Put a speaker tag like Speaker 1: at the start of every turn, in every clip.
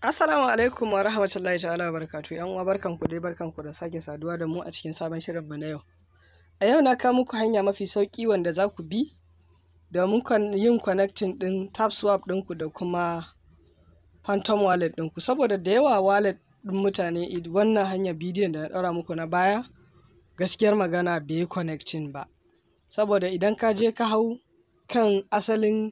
Speaker 1: Assalamu alaikum wa rahmatullahi ta'ala wa barakatuh. Yan uwa, barkanku dai, barkanku da sake saduwa da mu a cikin sabon shirin mu na yau. A yau na kawo muku hanya mafi sauki wanda za ku bi domin yin connecting din TapSwap ɗinku da kuma Phantom Wallet ɗinku. Saboda da yawa wallet ɗin mutane, wannan hanyar bidiyon da na ɗaura muku na baya, gaskiyar magana bai yi connecting ba. Saboda idan ka je ka hau kan asalin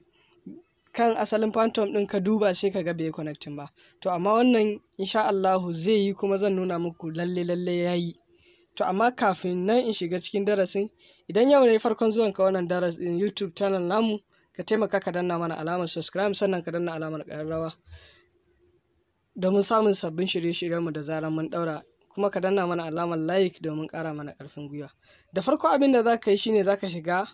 Speaker 1: Phantom ɗin ka duba, sai ka ga bai connecting ba. To amma wannan insha Allahu zai yi, kuma zan nuna muku lalle lalle ya yi. To amma kafin nan in shiga cikin darasin, idan yau ne farkon zuwan ka wannan darasin YouTube channel namu, ka taimaka ka danna mana alamar subscribe, sannan ka danna alamar ƙararrawa domin samun sabbin shirye-shiryenmu da zarar mun ɗaura, kuma ka danna mana alamar like domin ƙara mana ƙarfin gwiwa. Da farko, abin da za ka yi shine za ka shiga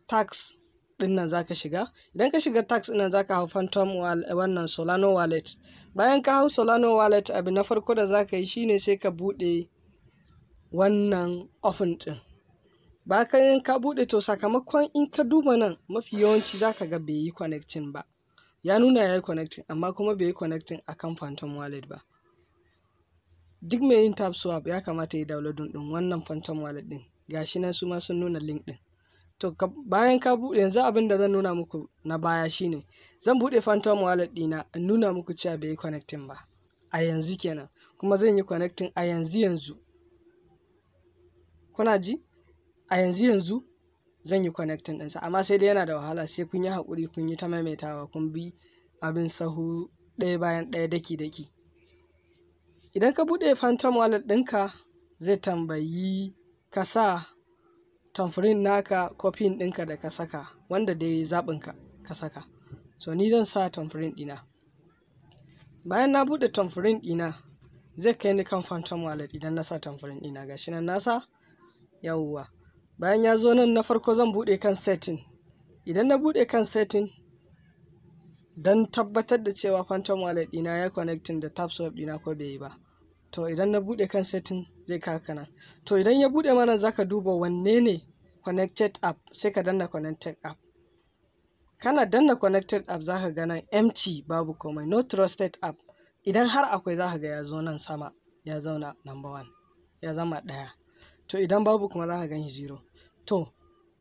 Speaker 1: task ɗin nan. Za ka shiga, idan ka shiga task ɗin nan, za ka hau Phantom, wannan Solana Wallet. Bayan ka hau Solana Wallet, abu na farko da za ka yi shine sai ka buɗe wannan open ɗin. Bayan ka buɗe, to sakamakon in ka duba nan, mafi yawanci za ka ga bai yi connecting ba. Ya nuna ya yi connecting, amma kuma bai yi connecting akan Phantom Wallet ba. Duk mai yin TapSwap ya kamata ya yi downloading ɗin wannan Phantom Wallet ɗin. Gashi nan su ma sun nuna link ɗin. To bayan ka buɗe, yanzu abin da zan nuna muku na baya shine zan buɗe Phantom Wallet ɗina in nuna muku cewa bai yi connecting ba a yanzu kenan, kuma zan yi connecting a yanzu yanzu. Kuna ji? A yanzu yanzu zan yi connecting ɗinsa, amma sai dai yana da wahala, sai kun yi haƙuri, kun yi ta maimaitawa, kun bi abin sahu ɗaya bayan ɗaya, daki daki. Idan ka buɗe Phantom Wallet ɗinka, zai tambayi ka sa thumbprint naka ko PIN ɗinka da ka saka, wanda dai zaɓinka ka saka. So ni zan sa thumbprint ɗina. Bayan na buɗe thumbprint ɗina, zai kai ni kan Phantom Wallet idan na sa thumbprint ɗina. Gashi nan na sa. Yawwa, bayan ya zo nan, na farko zan buɗe kan setting. Idan na buɗe kan setting don tabbatar da cewa Phantom Wallet ɗina ya connecting da TapSwap ɗina ko bai yi ba. To idan na buɗe kan setting, zai kaka nan. To idan ya buɗe mana, zaka duba wanne ne connected app, sai ka danna connected app. Kana danna connected app, zaka ga nan empty, babu komai, no trusted app. Idan har akwai, zaka ga ya zo nan sama, ya zauna number one, ya zama ɗaya. To idan babu kuma, zaka gan shi zero. To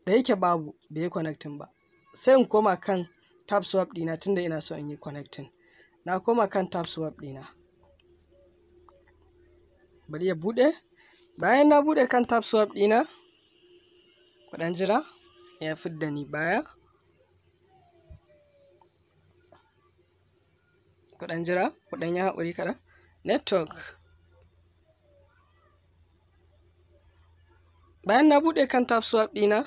Speaker 1: da yake babu, bai yi connecting ba, sai in koma kan TapSwap ɗina, tunda ina so in yi connecting. Na koma kan TapSwap ɗina, bari ya buɗe. Bayan na buɗe kan TapSwap ɗina, kuɗan jira ya fidda ni baya, kuɗan jira, kuɗan ya haƙuri kaɗan, network. Bayan na buɗe kan TapSwap ɗina,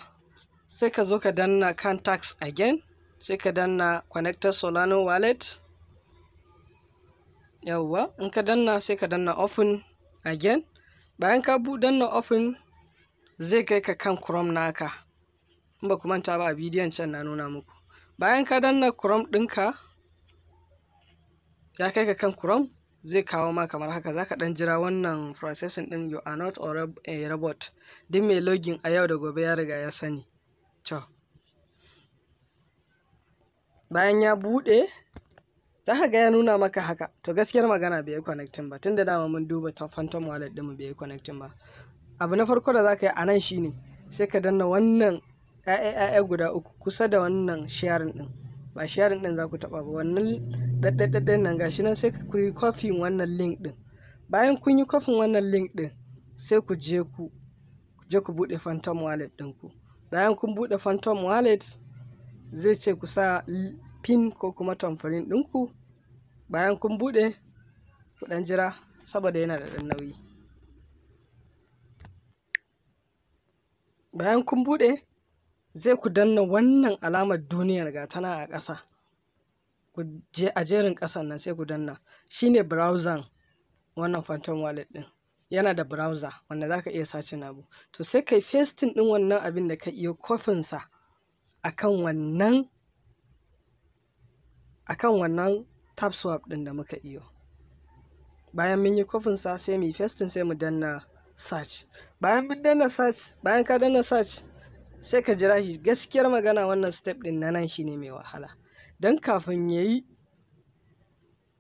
Speaker 1: sai ka zo ka danna kan task again, sai ka danna connected Solana Wallet. Yawwa, in ka danna, sai ka danna open again. Bayan ka danna open, zai kai ka kan Chrome naka. In ba ku manta ba, a bidiyon can na nuna muku. Bayan ka danna Chrome ɗinka, ya kai ka kan Chrome, zai kawo ma kamar haka. Zaka ɗan jira wannan processing ɗin. You are not a robot, duk mai login a yau da gobe ya riga ya sani. To bayan ya buɗe, za ka ga ya nuna maka haka. To gaskiyar magana bai yi connecting ba, tunda dama mun duba ta Phantom Wallet ɗinmu, bai yi connecting ba. Abu na farko da za ka yi a nan shine sai ka danna wannan ‘ya'ya guda uku kusa da wannan sharing ɗin. Ba sharing ɗin za ku taɓa ba, wannan ɗaɗɗaɗɗen nan, gashi nan. Sai ku yi copy wannan link ɗin. Bayan kun yi copy wannan link ɗin, sai ku je ku buɗe Phantom Wallet ɗinku. Bayan kun buɗe Phantom Wallet, zai ce ku sa PIN ko kuma thumbprint ɗinku. Bayan kun buɗe, ku ɗan jira saboda yana da ɗan nauyi. Bayan kun buɗe, zai ku danna wannan alamar duniyar, ga tana a ƙasa. Ku je a jerin ƙasan nan, sai ku danna. Shine browser. Wannan Phantom Wallet ɗin yana da browser wanda za ka iya searching abu. To sai kai pasting ɗin wannan abin da ka iya copy sa akan wannan TapSwap ɗin da muka iyo. Bayan mun yi copy sa, sai mu yi pasting, sai mu danna search. Bayan mun danna search, bayan ka danna search, sai ka jira shi. Gaskiyar magana, wannan step ɗin na nan shine mai wahala, don kafin ya yi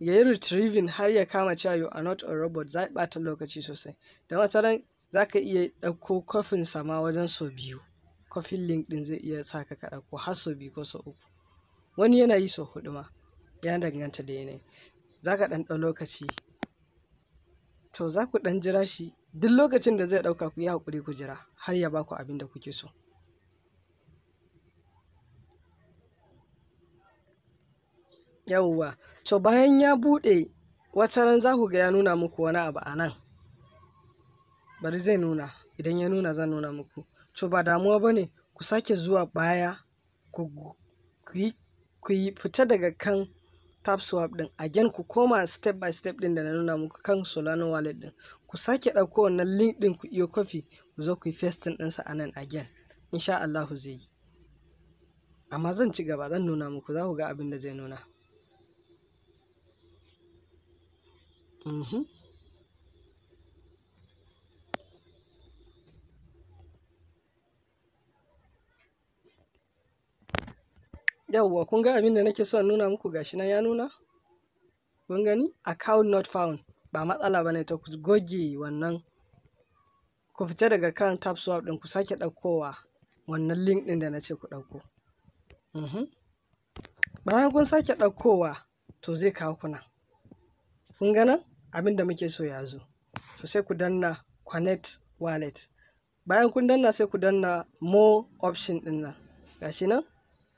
Speaker 1: ya yi retrieving har ya kama cewa you are not a robot, za ɓata lokaci sosai. Da wataran za ka iya ɗauko kofin sama wajen sau biyu. Kofin link ɗin zai iya sa ka ɗauko har sau biyu ko sau uku. Wani yana yi sau huɗu ma, ya danganta da yanayi. Za ka ɗan ɗau lokaci. To za ku ɗan jira shi duk lokacin da zai ɗauka, ku yi haƙuri ku jira har ya ba ku abin da kuke so. Yawwa, to bayan ya buɗe, wataran za ku ga ya nuna muku wani abu a nan. Bari zai nuna, idan ya nuna zan nuna muku. To ba damuwa ba ne, ku sake zuwa baya ku yi fita daga kan TapSwap ɗin. Again ku koma step by step ɗin da na nuna muku kan Solana wallet ɗin. Ku sake ɗauko wannan link ɗin, ku iyo copy, ku zo ku yi pasting ɗinsa a nan again. Insha Allahu zai yi. Amma zan ci gaba, zan nuna muku, za ku ga abin da zai nuna. Yawwa, kun ga abin da nake so in nuna muku, gashi nan ya nuna. Kun gani? Account not found. Ba matsala ba ne, to ku goge wannan. Ku fita daga kan TapSwap ɗin, ku sake ɗaukowa wannan link ɗin da na ce ku ɗauko. Bayan kun sake ɗaukowa, to zai kawo ku nan. Kun ga nan? Abin da muke so ya zo. To sai ku danna connect wallet. Bayan kun danna, sai ku danna more option ɗin nan. Gashi nan?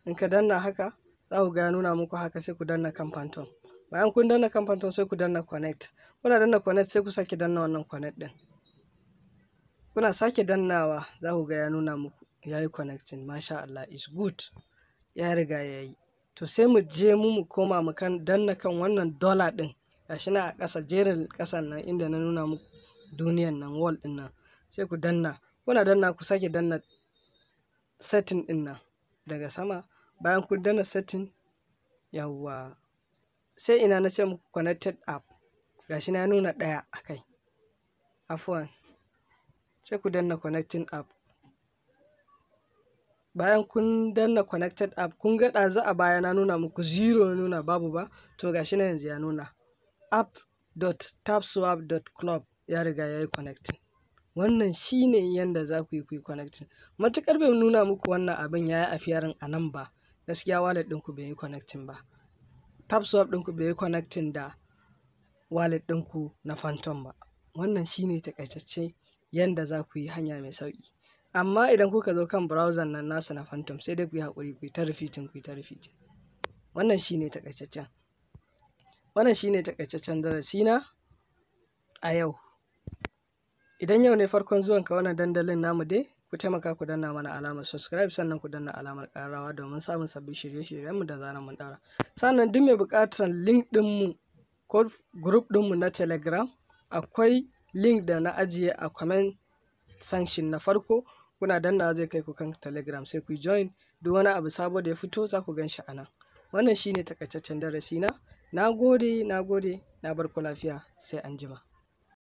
Speaker 1: In ka danna haka, za ku ga ya nuna muku haka, sai ku danna kan Phantom. Bayan kun danna kan Phantom, sai ku danna connect. Kuna danna connect, sai ku sake danna wannan connect ɗin. Kuna sake dannawa, za ku ga ya nuna muku ya yi connecting. Masha Allah, is good. Ya riga ya yi. To sai mu je mu koma mu kan danna kan wannan dollar ɗin. Gashi nan a ƙasa, jerin ƙasan nan inda na nuna muku duniyan nan, wall ɗin nan. Sai ku danna. Kuna danna, ku sake danna setting ɗin nan daga sama. Bayan kun danna setting, yawwa, sai ina na ce muku connected app. Gashi na nuna ɗaya a kai. Afuwan. Sai ku danna connecting app. Bayan kun danna connected app, kun ga ɗazu a baya na nuna muku zero, nuna babu ba, to gashi nan yanzu ya nuna app.tapswap.club ya riga ya yi connecting. Wannan shine yanda za ku yi ku yi connecting. Matuƙar bai nuna muku wannan abin ya yi appearing a nan ba, gaskiya wallet ɗinku bai yi connecting ba. TapSwap ɗinku bai yi connecting da wallet ɗinku na Phantom ba. Wannan shine taƙaitacce yanda za ku yi, hanya mai sauƙi. Amma idan kuka zo kan browser nan nasa na Phantom, sai dai ku yi haƙuri ku yi ta repeating, ku yi ta repeating. Wannan shine taƙaitaccen darasi na a yau. Idan yau ne farkon zuwanka wannan dandalin namu dai, ku taimaka ku danna mana alamar subscribe, sannan ku danna alamar ƙararrawa domin samun sabbin shirye-shiryenmu da zarar mun ɗaura. Sannan duk mai buƙatar link ɗinmu ko group ɗinmu na Telegram, akwai link da na ajiye a comment section na farko. Kuna dannawa zai kai ku kan Telegram, sai ku join. Duk wani abu sabo da ya fito za ku gan shi a nan. Wannan shine takaitaccen darasi na. Na gode, na gode, na bar ku lafiya, sai anjima.